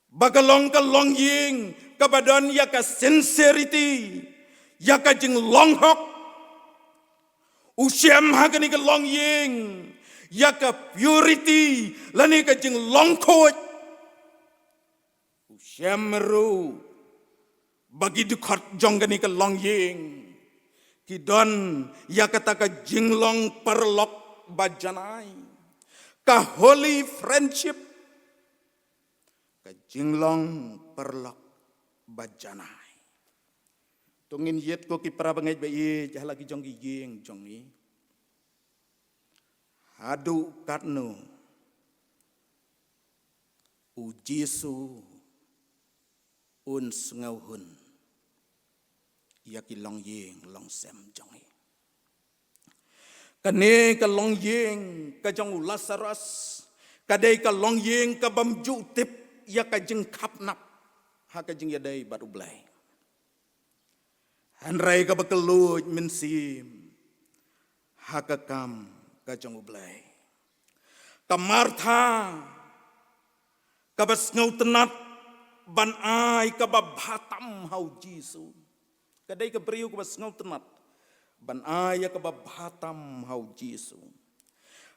ba ka long ka longïing kaba don ïa ka sincerity, ïa ka jinglong hok. U shem ha kane ka longïing ïa ka purity lane ka jinglong khuid. U shem ruh ba ki dkhot jong kane ka longïing ki don ïa kata ka jinglong paralok ba janai, ka holy friendship. Ka jinglong paralok ba janai. To ngin ïit ko ki para bangeit ba ïeit ha la ki jong ki ïing jong ngi. Haduh katno U Jisu un sngewhun ïa ki longïing longsem jong ngi? Kane ka longïing ka jong u Lasaros Ka dei ka longïing ka bym ju tip ïa ka jingkhapnap ha ka jingïadei bad U Blei. Hynrei kaba kylluid mynsiem ha ka kam ka jong U Blei. Ka Martha kaba sngewtynnat ban ai kaba bha tam ha U Jisu. Ka dei ka briew kaba sngewtynnat ban ai ïa kaba bha tam ha U Jisu.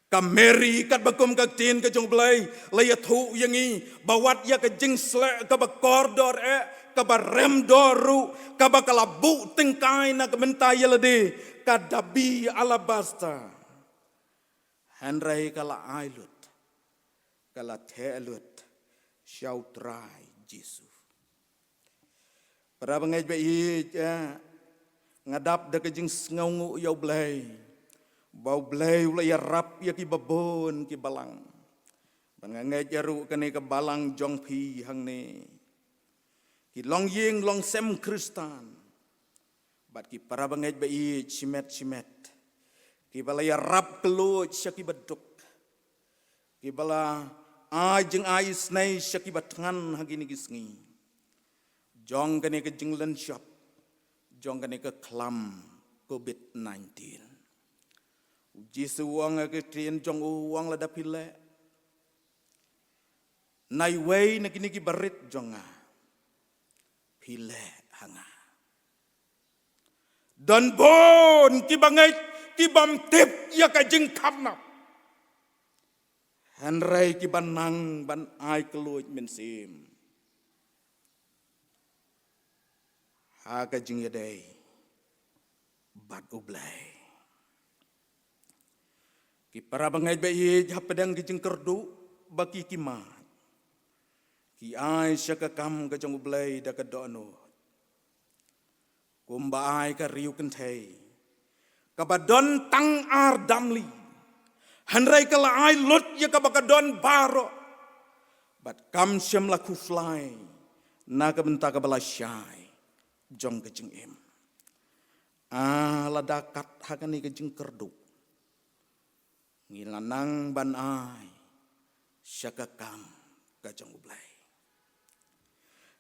Ka Mary katba kum ka ktien ka jong U Blei la ïathuh ïa ngi ba wat ïa ka jingsleh kaba kordor eh, kaba rem dor ruh, kaba ka la buh tyngkai na ka bynta ïa lade, ka dabi alabaster. Hynrei ka la ai lut, ka la theh lut sha U Trai Jisu. Para bangeit ba ïeit, eh, nga dap da ka jingsngewnguh ïa U Blei ba U Blei u la ïarap ïa kiba bun ki balang. Ba nga ngeit ïa ruh kane ka balang jong phi hangne, ki longïing longsem Khristan bad ki para bangeit ba ïeit shimet shimet, kiba la ïarap kylluid sha kiba duk, kiba la ai jingai isnei sha kiba thngan ha kine ki sngi jong kane ka jinglynshop jong kane ka khlam Covid nineteen. U Jisu u ong ha ka ktien jong u, u ong, lada phi leh na iwei na kine ki barit jong nga, phi leh ha nga. Don bun kiba ngeit, kibym tip ïa ka jingkhapnap, hynrei kiba nang ban ai kylluid mynsiem ha ka jingïadei bad U Blei. Ki para bangeit ba ïeit, hapdeng ki jingkyrduh ba ki ki mad, ki ai sha ka kam ka jong U Blei da ka dohnud. Kumba ai ka riew kynthei kaba don tang ar damli, hynrei ka la ai lut ïa kaba ka don baroh, bad kam shym la khuslai na ka bynta kaba lashai jong ka jingim. Ah, lada kat ha kane ka jingkyrduh, ngi la nang ban ai sha ka kam ka jong U Blei.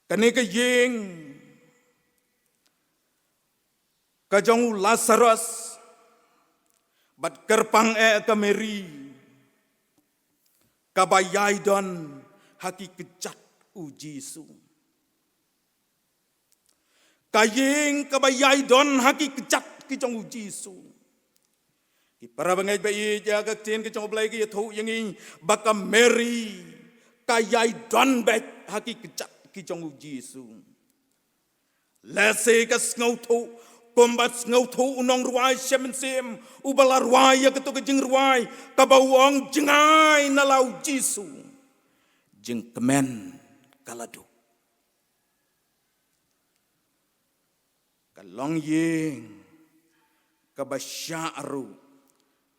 Kane ka ïing ka jong u Lasarus bad kyrpang eh ka Mary, kaba ïai don ha ki kjat U Jisu. Ka ïing kaba ïai don ha ki kjat ki jong U Jisu. Ki para bangeit ba ïeit, ïa ka ktien ka jong U Blei ka ïathuh ïa ngi ba ka Mary ka ïai don beit ha ki kjat ki jong U Jisu. Lehse ka sngewthuh kumba sngewthuh u nongrwai shem mynsiem uba la rwai ïa kato ka jingrwai kaba u ong, jngai na la U Jisu, jingkmen ka la duh. Ka longïing kaba shah ruh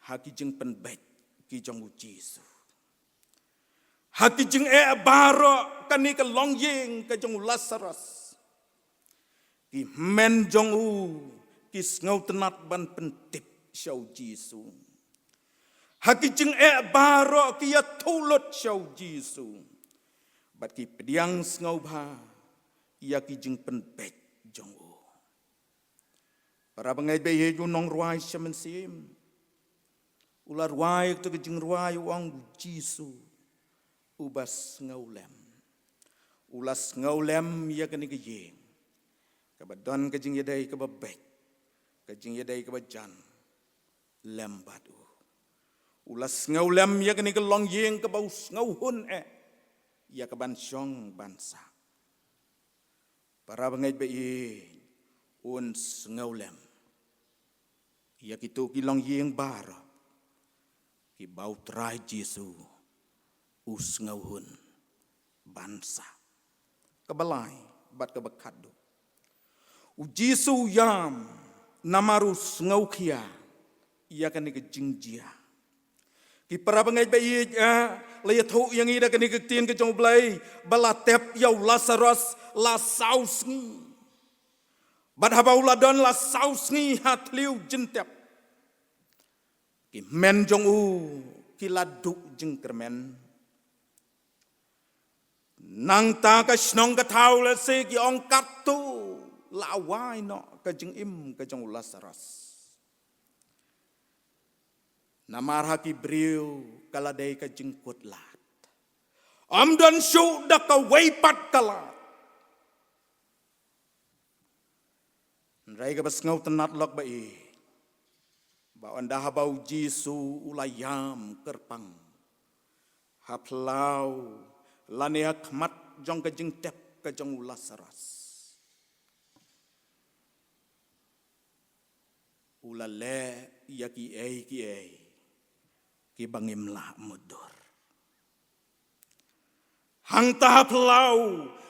ha ki jingpynbeit ki jong U Jisu. Ha ki jingeh baroh, kane ka longïing ka jong u Lasarus, ki hynmen jong u ki sngewtynnat ban pyntip sha U Jisu. Ha ki jingeh baroh ki ïathuh lut sha U Jisu bad ki pdiang sngewbha ïa ki jingpynbeit jong u. Para bangeit ba ïeit, u nongrwai shem mynsiem u la rwai kato ka jingrwai, u ong, U Jisu uba sngewlem, u la sngewlem ïa kane ka ïing kaba don ka jingïadei kaba beit, ka jingïadei kaba jan lem bad u. U la sngewlem ïa kane ka longïing kaba u sngewhun eh ïa kaban shong ban sah. Para bangeit ba ïeit, un sngewlem ïa kito ki longïing baroh kiba U Trai Jisu u sngewhun ban sah. Kaba lai bad kaba khatduh, U Jisu u ïam namar u sngewkhia ïa kane ka jingjia. Ki para bangeit ba ïeit, eh, la ïathuh ïa ngi da kane ka ktien ka jong U Blei ba la tep ïa u Lasarus la saw sngi. Bad haba u la don la saw sngi ha thliew jyntep, ki hynmen jong u ki la duh jingkyrmen, Nangta ka shnong ka thaw la se ki ong katto la wai noh ka jingim ka jong u Lasaros. Namar ha ki briew ka la dei ka jingkut lad. Ym don shuh da kawei pat ka lad. Hynrei kaba sngewtynnat lok ba i ba ynda haba u Jisu u la ïam kyrpang ha phyllaw lane ha khmat jong ka jingtep ka jong u Lasaros, u la leh ïa kiei kiei kiba ngim lah mutdur. Hangta ha phyllaw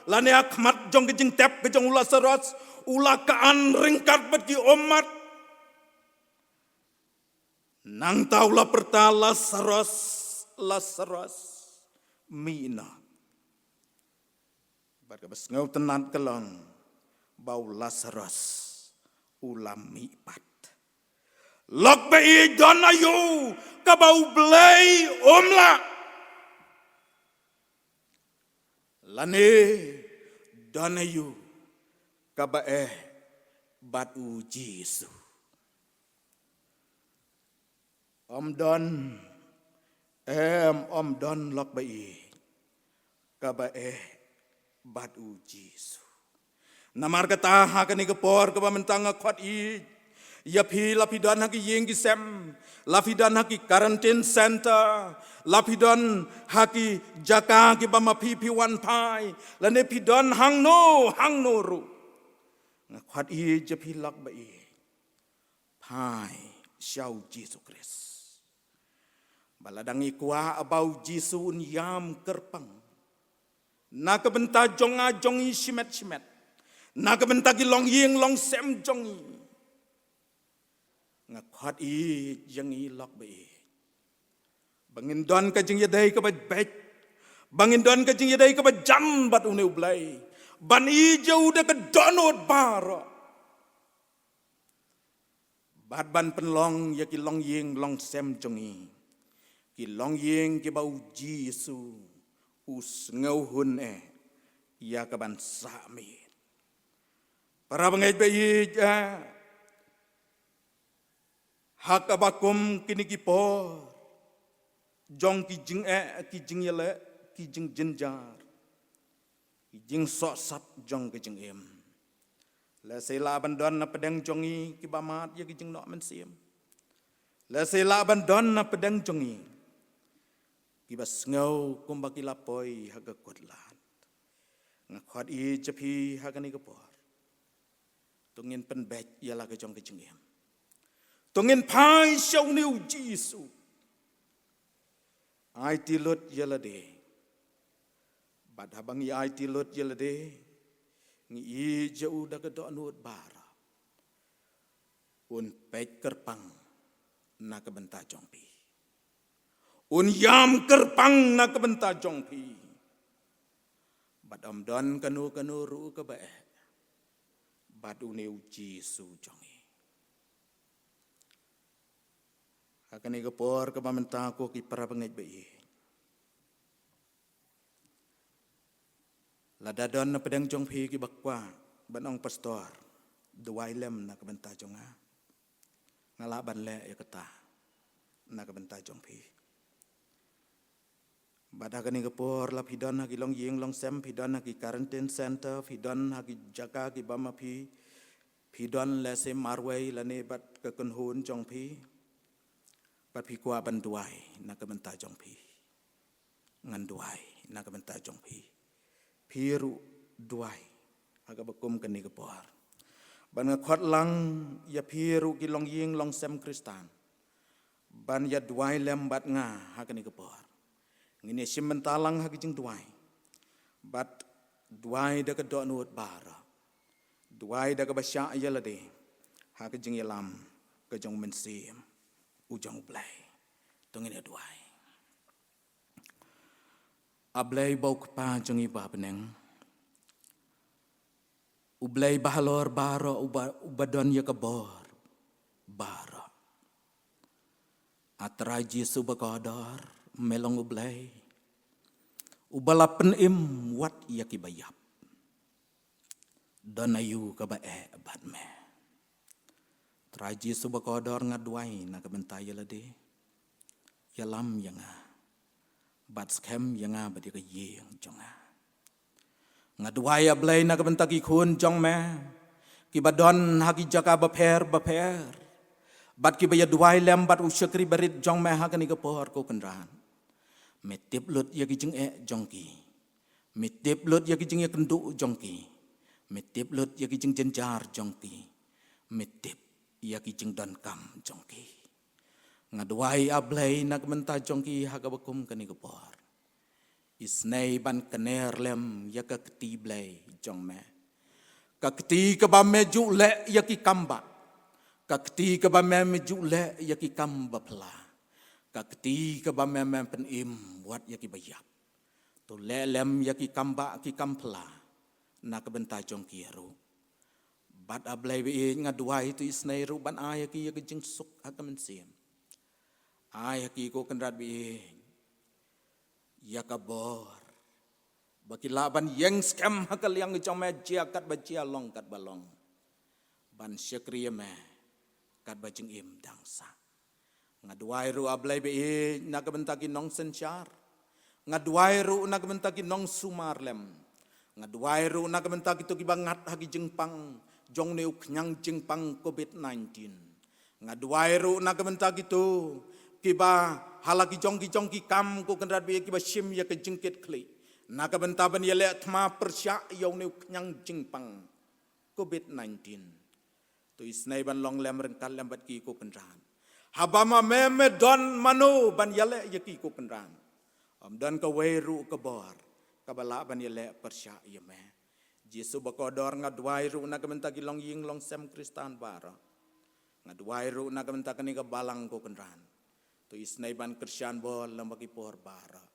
lane ha khmat jong ka jingtep ka jong u Lasaros, u la khan ryngkat bad ki ummat. Nangta u la pyrta, "Lasaros, Lasaros, mih noh." Bad kaba sngewtynnat ka long ba u Lasaros u la mih pat. Lok ba i, don aïu kaba U Blei um lah? Lane don aïu kaba eh bad u Jisu? Ym don, em, ym don lok ba i kaba eh bad u Jisu. Namar kata ha kane ka por kaba mynta nga khot ïa phi, la phi don ha ki ïing ki sem, la phi don ha ki quarantine center, la phi don ha ki jaka kiba ma phi phi wan phai, lane phi don hangno hangno ruh, nga khot ïa phi lok ba i, phai sha u Jisu Khrist. Ba la dang i kwah ba u Jisu un ïam kyrpang na ka bynta jong nga jong i shimet shimet, na ka bynta ki longïing longsem jong i. Nga khot ïa ngi lok ba i, ba ngin don ka jingïadei kaba beit, ba ngin don ka jingïadei kaba jan bad une U Blei, ban ïeit ïa u da ka dohnud baroh. Bad ban pynlong ïa ki longïing longsem jong i, ki longïing kiba u Jisu u sngewhun eh ïa ka ban sah miet. Para bangeit ba ïeit, eh, ha kaba kum kine ki por jong ki jingeh, ki jingïaleh, ki jingjynjar, ki jingsohsat jong ki jingim, lehse lah ban don na pdeng jong i kiba mad ïa ki jingnoh mynsiem. Lehse lah ban don na pdeng jong i kiba sngew kumba ki la poi ha ka kut lad. Nga khot ïa phi ha kane ka por, to ngin pynbeit ïa la ka jong ka jingim. To ngin phai sha une u Jisu. Aiti lut ïa lade. Bad haba ngi aiti lut ïa lade, ngi ïeit ïa u da ka dohnud baroh, un peit kyrpang na ka bynta jong phi, un ïam kyrpang na ka bynta jong phi. Bad ym don kano kano ruh kaba eh bad une u Jisu jong i. Ha kane ka por kaba mynta, ko ki para bangeit ba i, lada don na pdeng jong phi kiba kwah ban ong, "Pastor, duwai lem na ka bynta jong nga," nga lah ban leh ïa kata na ka bynta jong phi. Bad ha kane ka por, la phi don ha ki longïing longsem, phi don ha ki quarantine center, phi don ha ki jaka kiba ma phi, phi don lehse marwei lane bad ka kynhun jong phi, bad phi kwah ban duwai na ka bynta jong phi, ngan duwai na ka bynta jong phi. Phi ruh duwai ha kaba kum kane ka por. Bad nga khot lang ïa phi ruh ki longïing longsem Khristan ban ïa duwai lem bad nga ha kane ka por. Ngin ïa shim bynta lang ha ki jingduwai. Bad duwai da ka dohnud baroh. Duwai da kaba shah ïa lade ha ka jingïalam ka jong u Mynsiem u jong U Blei. To ngin ïa duwai. A Blei ba u Kpa jong ngi ba ha bneng, U Blei ba halor baroh, uba, uba don ïa ka bor baroh. A Trai Jisu ba kordor, me long U Blei. Uba la pynim wat ïa kiba ïap. Don aïu kaba eh bad me? Trai Jisu ba kordor, nga duwai na ka bynta ïa lade. Ïalam ïa nga bad skhem ïa nga bad ïa ka ïing jong nga. Nga duwai, A Blei, na ka bynta ki khun jong me kiba don ha ki jaka bapher bapher, bad kiba ïa duwai lem bad u shakri barit jong me ha kane ka por, ko Kynrad. Me tip lut ïa ki jingeh jong ki. Me tip lut ïa ki jingïakynduh jong ki. Me tip lut ïa ki jingjynjar jong ki. Me tip ïa ki jingdonkam jong ki. Nga duwai, A Blei, na ka bynta jong ki ha kaba kum kane ka por. Isynei ban kner lem ïa ka kti Blei jong me, ka kti kaba me ju leh ïa ki kam bah, ka kti kaba me, me ju leh ïa ki kam baphylla, ka kti kaba me, me pynim wat ïa kiba ïap. To leh lem ïa ki kam bah, ki kam phylla na ka bynta jong ki ruh. Bad, A Blei ba ïeit, nga duwai to isynei ruh ban ai ïa ki ïa ka jingsuk ha ka mynsiem. Ai ïa ki, ko Kynrad ba ïeit, ïa ka bor ba ki lah ban ïeng skhem ha ka liang jong me, jia katba jia, long katba long, ban shakri ïa me katba jingim dang sah. Nga duwai ruh, A Blei ba ïeit, na ka bynta ki nongsynshar. Nga duwai ruh na ka bynta ki nongsumar lem. Nga duwai ruh na ka bynta kito kiba ngat ha ki jingpang jong une u khñiang jingpang covid nineteen. Nga duwai ruh na ka bynta kito kiba ha la ki jong ki jong ki kam, ko Kynrad ba ïeit, kiba shim ïa ka jingkitkhlieh na ka bynta ban ïaleh thma pyrshah ïa une u khñiang jingpang covid nineteen. To isynei ban long lem ryngkat lem bad ki, ko Kynrad. Haba ma me, me don mano ban ïaleh ïa ki, ko Kynrad? Ym don kawei ruh ka bor kaba lah ban ïaleh pyrshah ïa me. Jisu ba kordor, nga duwai ruh na ka bynta ki longïing longsem Khristan baroh. Nga duwai ruh na ka bynta kane ka balang, ko Kynrad. To isynei ban kyrshan bor lem bad ki por baroh,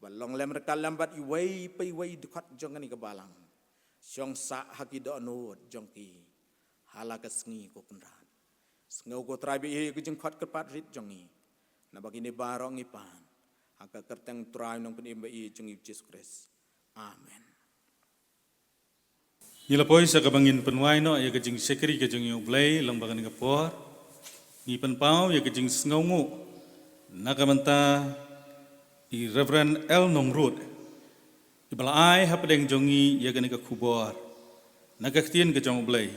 ban long lem ryngkat lem bad iwei pa iwei dkhot jong kane ka balang. Shong sah ha ki dohnud jong ki ha la ka sngi, ko Kynrad. Sngew, ko Trai ba ïeit, ïa ka jingkhot kyrpad rit jong ngi. Naba kine baroh ngi pan ha ka kyrteng Trai Nongpynim ba ïeit jong ngi, U Jisu Khrist. Amen. Ngi la poi sha kaba ngin pynwai noh ïa ka jingshakri ka jong ngi ïa U Blei lyngba kane ka por. Ngi pynpaw ïa ka jingsngewnguh na ka bynta i Reverend L Nongrut, iba la ai hapdeng jong ngi ïa kane ka khubor na ka ktien ka jong U Blei.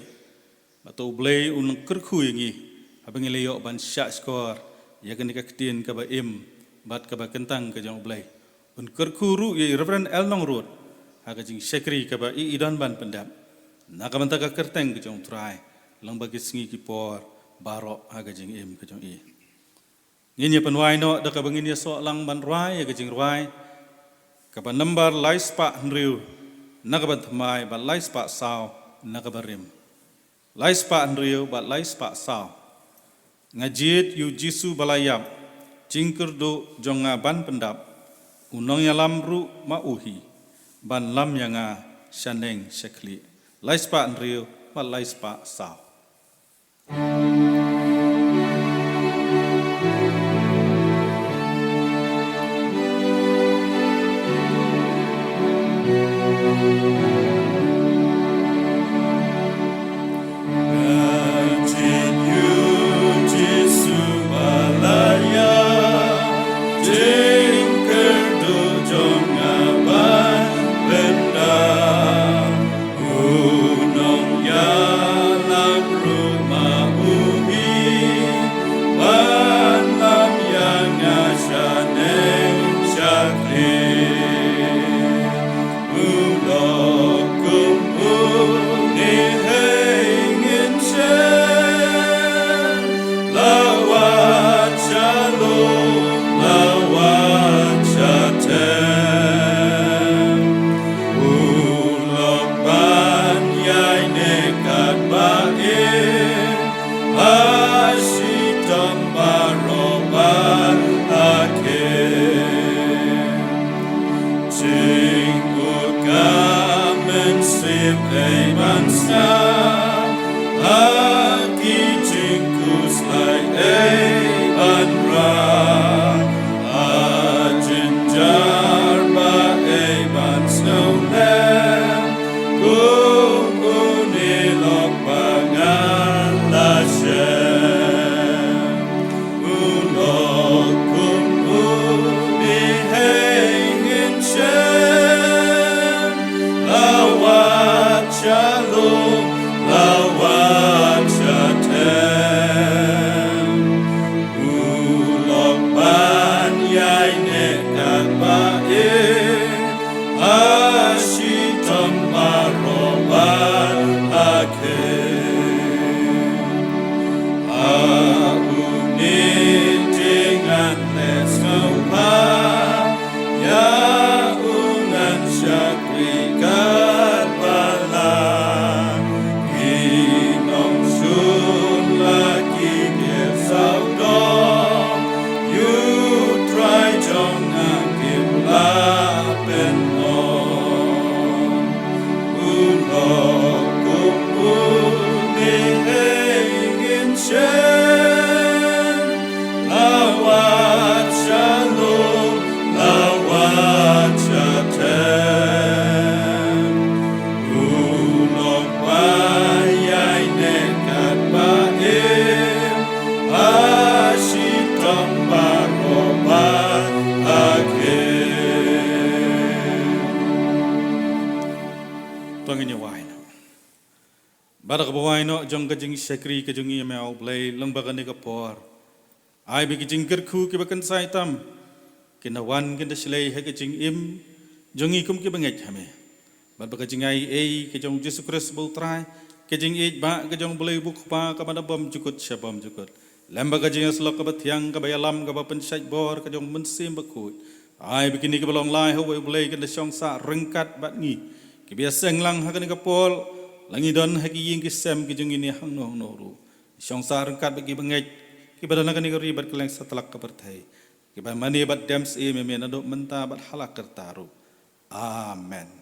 Bad to U Blei un kyrkhu ïa ngi haba ngi la ïoh ban shah shkor ïa kane ka ktien kaba im bad kaba kyntang ka jong U Blei. Un kyrkhu ruh ïa i Reverend L Nongrut ha ka jingshakri kaba i i don ban pyndep na ka bynta ka kyrteng ka jong U Trai lyngba ki sngi ki por baroh ha ka jingim ka jong i. Ngin ïa pynwai noh da kaba ngin ïasoh lang ban rwai ïa ka jingrwai kaba nambar lai spah hynriew na kaba thymmai bad lai spah saw na kaba rim. Lai spah hynriew bad lai spah saw. Nga jied ïa U Jisu ba la ïap, jingkyrduh jong nga ban pyndap, u nongïalam ruh ma u hi, ban lam ïa nga shaneng shakhlieh. Lai spah hynriew bad lai spah saw. U nongïalam ruh ma u hi, ban lam ïa nga shaneng shakhlieh. U lok kum u ngi hei ngin shem, la wat shalom, la wat shatem. U lok ban ïaineh katba im, ha shitom baroh ba ha khim. Jingmut ka mynsiem ei ban sngap, ha ki jingkhuslai ei ban rah, ha jynjar ba To ngin ïa wai noh. Bad ha kaba wai noh jong ka jingshakri ka jong ngi, ïa me, ah Blei, lyngba kane ka por, ai ba ki jingkyrkhu kiba kynsai tam kin da wan kin da shlei ha ka jingim jong ngi kum kiba ngeit ha me. Bad ba ka jingaiei ka jong Jisu Khrist ba u Trai, ka jingïeit ba ka jong u Blei u Kpa kaba na bymjukut sha bymjukut, lem bad ka jingïasyllok kaba thiang, kaba ïalam, kaba pynshait bor ka jong u Mynsiem Bakhuid, ai ba kine kiba long lai ha uwei u Blei kin da shong sah ryngkat bad ngi kiba ïaseng lang ha kane ka por, la ngi don ha ki ïing ki sem ki jong ngi ne hangno hangno ruh. Shong sah ryngkat bad kiba ngeit kiba don ha kane ka ri bad kylleng satlak ka pyrthei, kiba mane bad dem syiem ïa me naduh mynta bad ha la karta ruh. Amen.